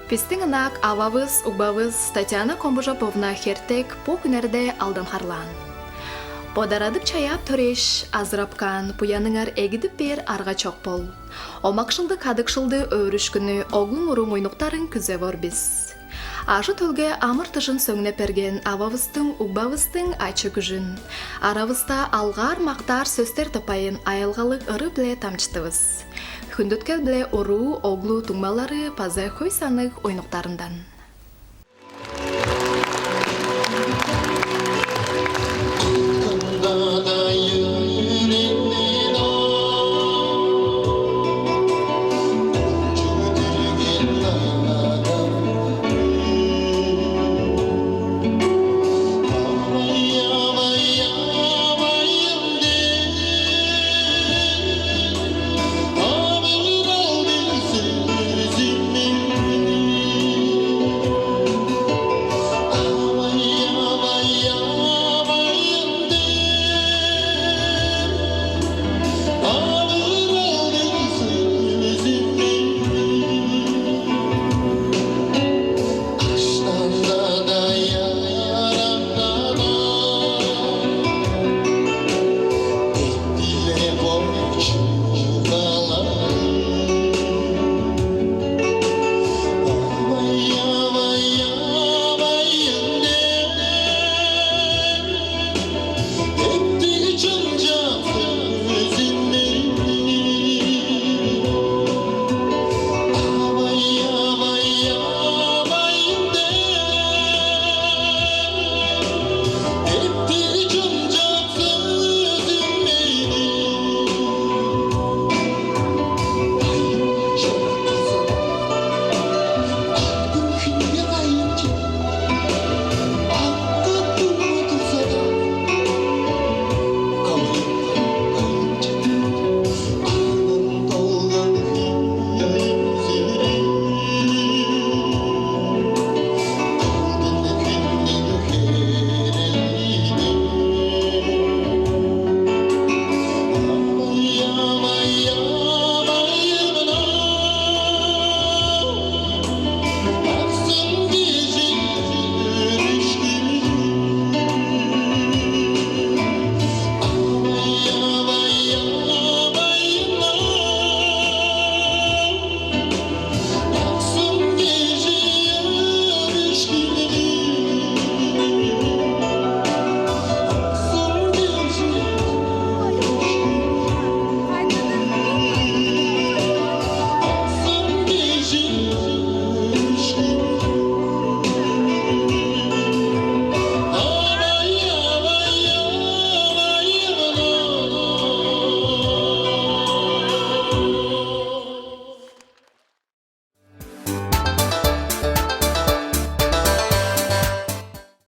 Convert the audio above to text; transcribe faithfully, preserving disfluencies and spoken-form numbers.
Бистиң ынак ававыс, угбавыс Татьяна Комбужоповна Хертек бо хүннерде алдан харлаан. Бодарадып чаяап төрээш, азырап каан буяныңар эгидип бээр арга чок бол. Омакшылды кадыкшылды өөрүшкүнү оглуң уруң уйнуктарын күзевор бис. Ажы төлге амыр-дыжын сөңнеп берген ававыстың, угбавыстың ачы-күжүн, аравыста алгаар-мактаар сөстер тыппайын аялгалыг ыры-биле дамчыттывыс. Хүндүткел-биле уруу, оглу, дуңмалары база хөй санныг уйнуктарындан.